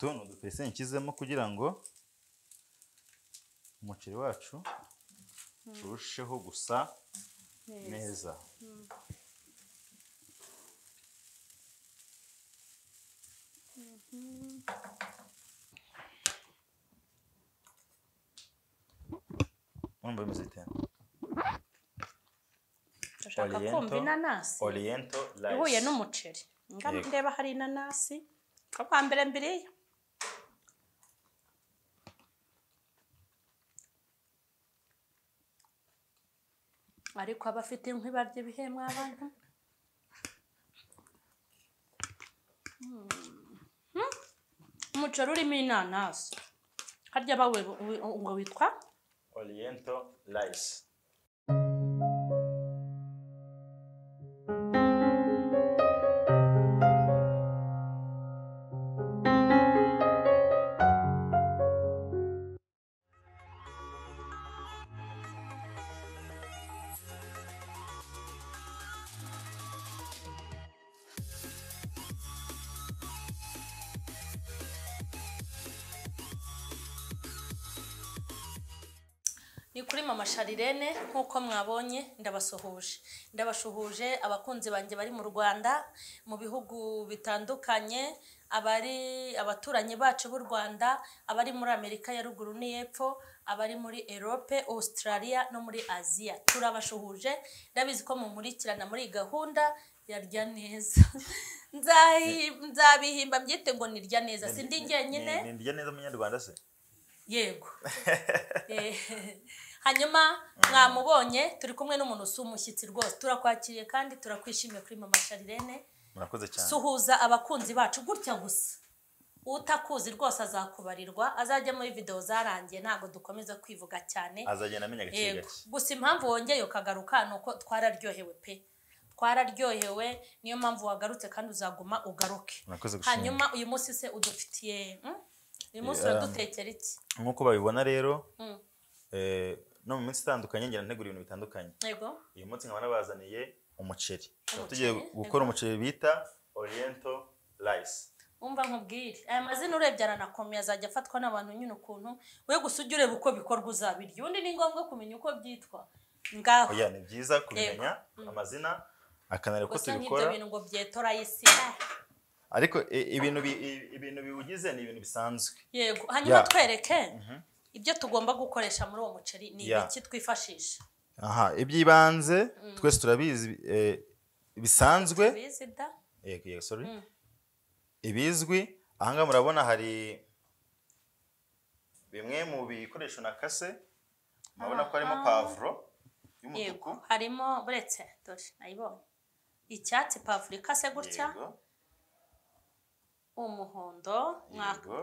Utu ni udupesi nshyizemo kugira ngo umuceri wacu urusheho gusa neza. Urumva bimeze bite? Ndashaka kumva inanasi Oriental rice ihuye n'umuceri. Ndeba hari inanasi kwa mbere mbiriya. Ariko abafite inkwi barya ibihemwa abantu. Umuceri urimo inanasi harya bawe ngo witwa Oriental rice. Ni kuri Mama Charlene nkuko mwabonye ndabasuhuje abakunzi banjye bari mu Rwanda, mu bihugu bitandukanye, abari abaturanyi bacu b'u Rwanda, abari muri Amerika ya ruguru n'iyepfo, abari muri Europe, Australia no muri Asia. Turabashuhuje, ndabizi ko mumurikirana muri gahunda yarya neza. Nzabihimba mbyite ngo nirya neza, sindi njyenyine. Nirya neza munyarwanda se? Yego. Hanyuma mwamubonye turi kumwe n'umuntu usumushyitsi rwose, turakwakiriye kandi turakwishimiye kuri Mama Charlene. Murakoze cyane. Suhuza abakunzi bacu gutya gusa, utakuzi rwose azakubarirwa, azajya muri video zarangiye, ntago dukomeza kwivuga cyane, azagenda amenya gake gake. Gusa impamvu wongeye ukagaruka nuko twararyohewe pe, twararyohewe, niyo mpamvu wagarutse kandi uzaguma ugaruke. Hanyuma uyu munsi se udufitiye uyu munsi uradutekera iki? Nkuko babibona rero, no mu minsi itandukanye ngira ntegura ibintu bitandukanye. Yego. Uyu munsi nkaba nabazaniye umuceri. Tugiye gukora umuceri bita Oriental rice. Umva nkubwire, aya mazina urebye aranakomeye, azajya afatwa n'abantu nyine ukuntu we gusa ujye ureba uko bikorwa uzabirya. Ubundi ni ngombwa kumenya uko byitwa. Ngaho. Oya, ni byiza kumenya amazina akanareba uko tubikora. Gusa nk'ibyo bintu ngo byetora isi. Ariko ibintu biwugize ni ibintu bisanzwe. Yego, hanyuma twereke ibyo tugomba gukoresha muri uwo muceri ni ibiki twifashisha. Aha, ibyibanze twese turabizi bisanzwe. Yego, yego, sorry. Ibizwi aha ngaha murabona hari bimwe mu bikoresho nakase, murabona ko harimo pavuro y'umutuku. Harimo buretse dore nayibonye icyatsi, pavuro ikase gutya, umuhondo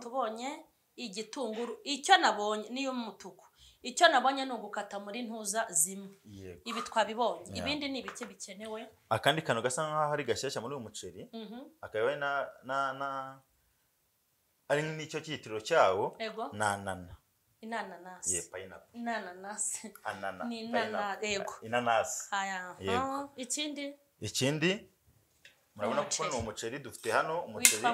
tubonye, igitunguru icyo nabonye niyo umutuku, icyo nabonye ni ugukata muri ntuza zimwe. Ibi twabibonye, ibindi ni ibiki bikenewe? Akandi kantu gasa nkaho ari gashyashya muri uyu muceri, akaba na ari n'icyo cyitiriro cyawo, nanana. Inanasi. Ye, pineapple. Inanasi. Anana. Ni inanasi. Yego. Inanasi. Yego. Ikindi murabona ko ni umuceri dufite hano, umuceri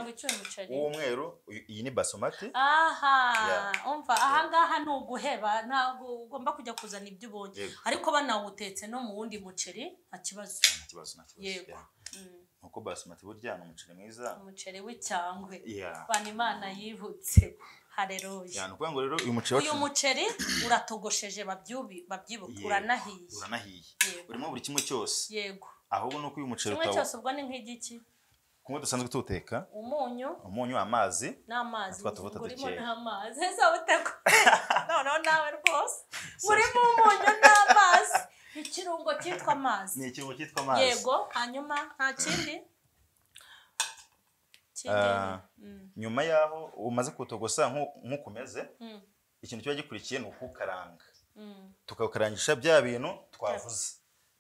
w'umweru, iyi ni basmati. Aha, umva aha ngaha ni uguheba, ntabwo ugomba kujya kuzana ibyo ubonye, ariko banawutetse no mu wundi muceri nta kibazo. Nta kibazo, nta kibazo. Yego. Nuko basmati burya ni umuceri mwiza, umuceri w'icyangwe. Bana Imana yibutse. Haleluya. Ni ukuvuga ngo rero uyu muceri uratogosheje, babyibuka, uranahiye. Uranahiye. Urimo buri kimwe cyose. Yego. Ahubwo nuko uyu muceri kimwe cyose ubwo ni nk'igiki kumwe dusanzwe tuwuteka, umunyu, amazi n'amazi, urimo n'amazi ese uteko noneho nawe rwose urimo umunyu n'amazi, ikirungo cyitwa amazi, ni ikirungo cyitwa amazi. Yego, hanyuma nta kindi. Nyuma yaho umaze kuwutogosa nk'uko umeze, ikintu kiba gikurikiye ni ukuwukaranga. Tukawukarangisha bya bintu twavuze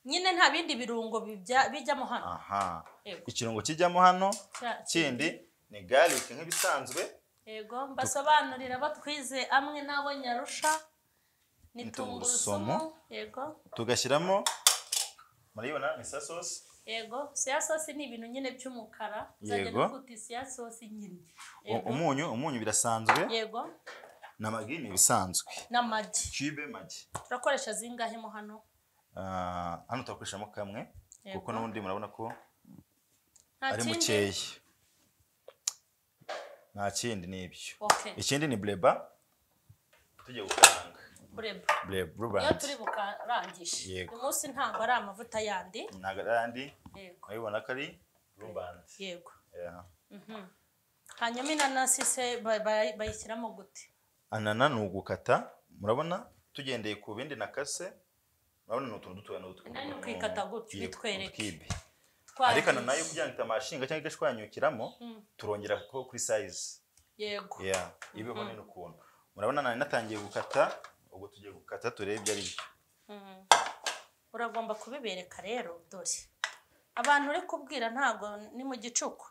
nyine, nta bindi birungo bijyamo hano. Aha, ikirungo kijyamo hano kindi ni garlic nk'ibisanzwe. Yego, mbasobanurira batwize amwe nabo nyarusha ni tungurusumu. Yego, tugashyiramo, murayibona ni sauce. Yego, soya sauce ni ibintu nyine by'umukara. Yego. Uti soya sauce nyine. Umunyu birasanzwe. Yego. Na magi ni ibisanzwe. N'amagi. Cube magi. Turakoresha zingahe mo hano? Hano turakoreshamo kamwe kuko n'ubundi murabona ko ari mukeya. Nta kindi ni ibyo. Ikindi ni bleba tugiye gukaranga. Bleba. Iyo turi bukarangishe. Uyu munsi ntabwo ari amavuta yandi. Ntabwo ari andi. Urabibona ko ari blue band. Yego. Hanyuma inanasi se bayishyiramo gute? Anana ni ugukata, murabona tugendeye ku bindi nakase, murabona ni utuntu dutoya n'utwo. Nani ukikata gutyo bitwereke. Ariko nayo kugira ngo itamashinga cyangwa igashwanyukiramo, turongera ko kuri size. Yego. Ibeho nini ukuntu. Murabona nari natangiye gukata, ubwo tugiye gukata turebe ibyo ari byo. Uragomba kubibereka rero dore. Abantu uri kubwira ntago ni mu gicuku.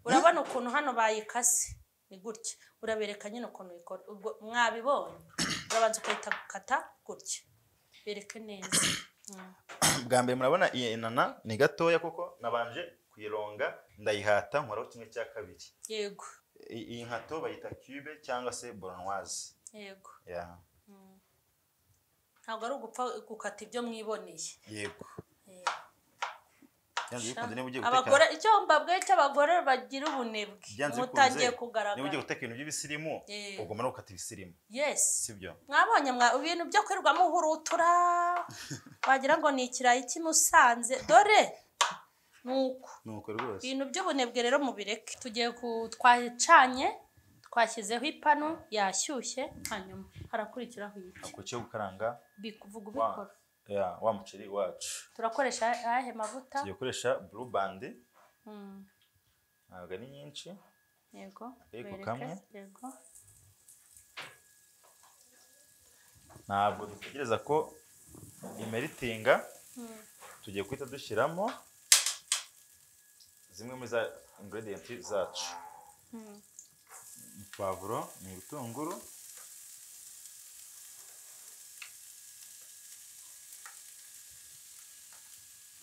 Urabona ukuntu hano bayikase ni gutya. Urabereka nyine ukuntu ikora. Ubwo mwabibonye. Urabanza ukahita gukata gutya. Bereke neza. Bwa mbere murabona iyi inana ni gatoya kuko nabanje kuyironga ndayihata nkoraho kimwe cya kabiri. Yego. Iyi nkato bayita cube cyangwa se bolognese. Yego. Ntabwo ari ugupfa gukata ibyo mwiboneye. Yego. Abagore icyo mbabwiye cy'abagore bagira ubunebwe mutangiye kugaragara. Niba ugiye guteka ibintu by'ibisirimu ugomba no gukata ibisirimu. Yes. Sibyo? Mwabonye ibintu byo kwirirwamo uhurutura wagira ngo ni ikirayi cy'imusanze dore nuko. Nuko rwose. Ibintu by'ubunebwe rero mubireke. Tugiye twacanye twashyizeho ipanu yashyushye hanyuma harakurikiraho iki? Ako cyo gukaranga bikuvuga ubikora. Wa muceri wacu. Turakoresha ayahe mavuta? Tugiye gukoresha blue band. Ntabwo ari nyinshi. Yego. Yego kamwe. Yego. Ntabwo dutegereza ko imeritinga. Tugiye guhita dushyiramo zimwe muri za ingredient zacu. Pavuro ni ibitunguru.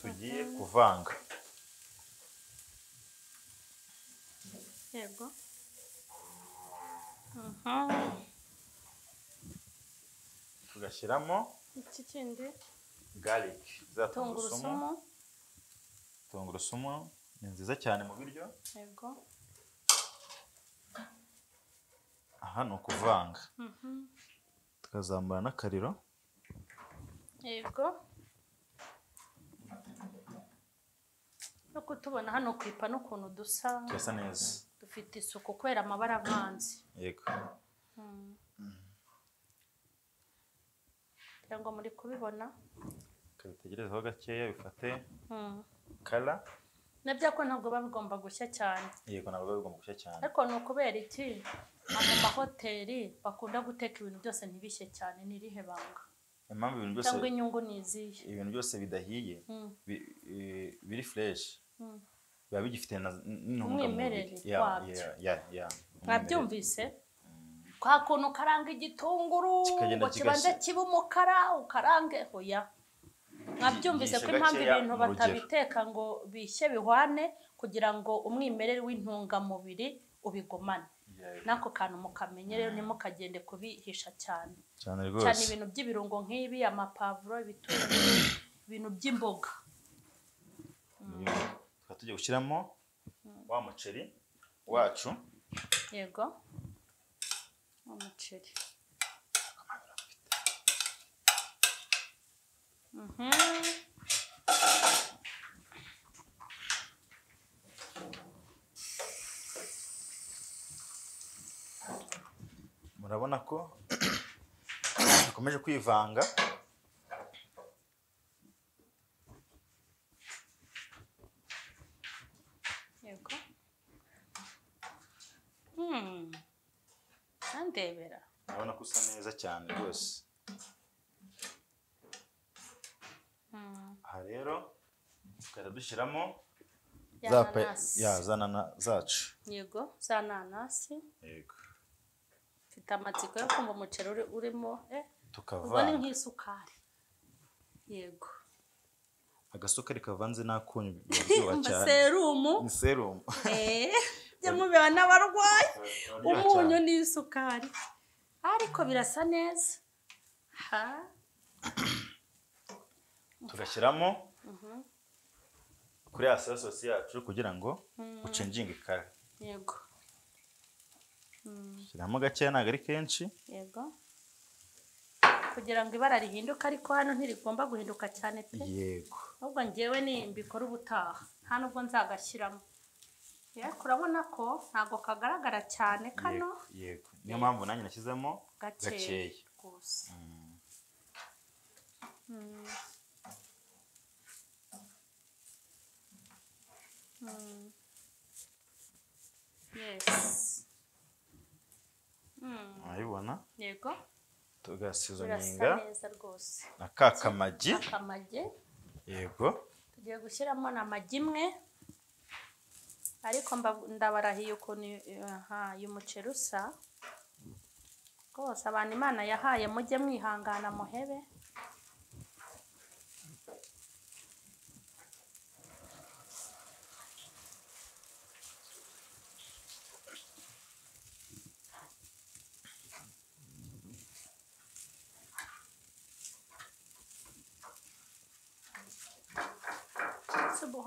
Tugiye kuvanga. Yego. Tugashyiramo iki kindi? Garlic, za tungurusumu. Tungurusumu ni nziza cyane mu biryo. Yego. Aha ni ukuvanga. Tukazamura n'akariro. Yego. No kutubona hano kwipa n'ukuntu dusa. Turasa neza. Dufite isuku kubera amabara avanze. Yego. Cyangwa muri kubibona. Kabitegerezaho gakeya bifate kala. Nabyo ko ntabwo babigomba gushya cyane. Yego ntabwo babigomba gushya cyane. Ariko ni ukubera iki mu mahoteli bakunda guteka ibintu byose ntibishye cyane ni irihe banga? Impamvu ibintu byose cyangwa inyungu ni izihe? Ibintu byose bidahiye biri fresh biba bigifite n'umwimerere wabyo. Mwabyumvise? Kwa kuntu ukaranga igitunguru ngo kibanze kibe umukara ukarange hoya. Mwabyumvise ko impamvu ibintu batabiteka ngo bishye bihwane kugira ngo umwimerere w'intungamubiri ubigumane. Nako kantu mukamenye rero ntimukagende kubihisha cyane. Cyane rwose. Cyane ibintu by'ibirungo nk'ibi, amapavuro, ibitunguru, ibintu by'imboga. Tukaba tugiye gushyiramo wa muceri wacu. Yego. Umuceri. Murabona ko bikomeje kwivanga. Yego. Andebera. Urabona ko usa neza cyane rwose. Aha rero tukajya dushyiramo za nanasi zacu. Yego, za nanasi. Yego. Mfite amatsiko yo kumva umuceri urimo tukavanga nk'isukari. Yego. Agasukari kavanze n'akunyu biraryoha cyane. Serumu. Ni serumu. Jya mubera n'abarwayi. Umunyu n'isukari. Ariko birasa neza. Ha. Tugashyiramo kuri ya soya sauce yacu kugira ngo ucenjinge kare. Yego. Shyiramo gakeya, ntabwo ari kenshi. Yego. Kugira ngo ibara rihinduke, ariko hano ntirigomba guhinduka cyane pe. Yego. Ahubwo njyewe ni mbikora ubutaha, nta nubwo nzagashyiramo. Yego, urabona ko ntabwo kagaragara cyane kano. Yego. Niyo mpamvu nanjye nashyizemo gakeya rwose. Yes. Urabibona? Yego. Tugasizoninga neza rwose. Na ka kamagi. Akamagi. Yego. Tugiye gushyiramo na magi imwe. Ariko ndabarahiye ukuntu uyu muceri usa. Rwose abantu Imana yahaye mujye mwihangana muhebe.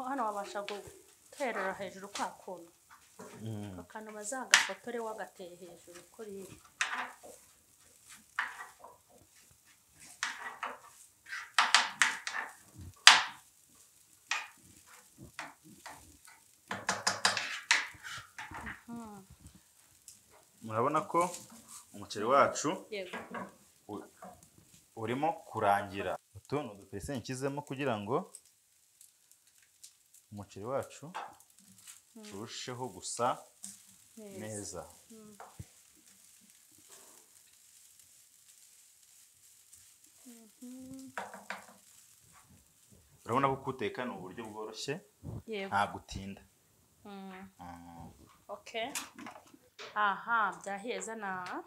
Hano wabasha guterera hejuru kwa kuntu. Akantu bazagafotore wagateye hejuru kuri. Murabona ko umuceri wacu urimo kurangira. Utu ni udupesi nshyizemo kugira ngo umuceri wacu urusheho gusa neza. Urabona ko kuwuteka ni uburyo bworoshye, nta gutinda. Okay. Aha, byaheza na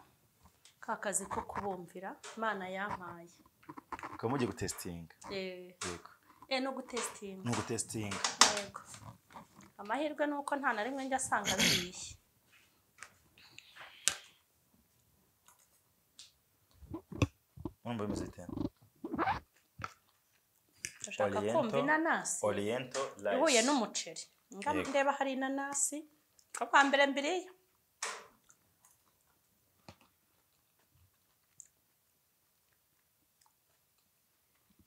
ka kazi ko kubumvira Imana yampaye. Ukaba mugiye gutestinga. Yego. No gutestinga. No gutestinga. Yego. Amahirwe nuko nta na rimwe njya asanga bihiye. Urumva bimeze bite? Ndashaka kumva inanasi. Oriental rice. Ihuye n'umuceri. Ngam ndeba hari inanasi. Kwa mbere mbiriye.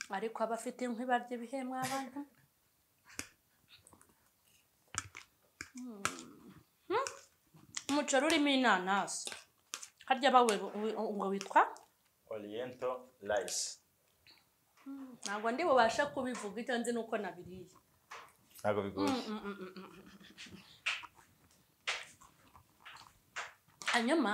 Ariko abafite inkwi barya ibihemwa abantu. Umuceri urimo inanasi. Harya bawe ngo witwa Oriental rice. Ntabwo ndi bubasha kubivuga, icyo nzi nuko nabiriye. Ntabwo bigoye. Hanyuma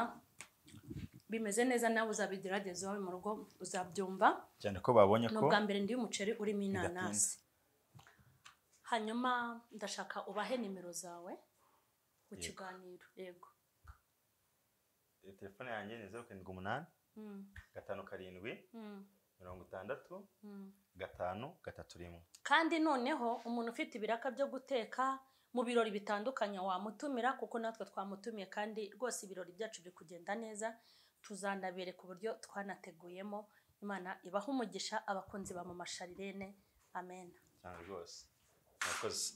bimeze neza, nawe uzabigerageza iwawe mu rugo uzabyumva. Cyane ko babonye ko n'ubwa mbere ndi umuceri urimo inanasi. Hanyuma ndashaka ubahe nimero zawe mu kiganiro. Yego. Telefone yanjye ni 078 57 60 5 3 1. Kandi noneho umuntu ufite ibiraka byo guteka mu birori bitandukanye wamutumira, kuko natwe twamutumiye kandi rwose ibirori byacu biri kugenda neza, tuzanabereka uburyo twanateguyemo. Imana ibaha umugisha abakunzi ba Mama Charlene. Amen. Cyane rwose. Murakoze.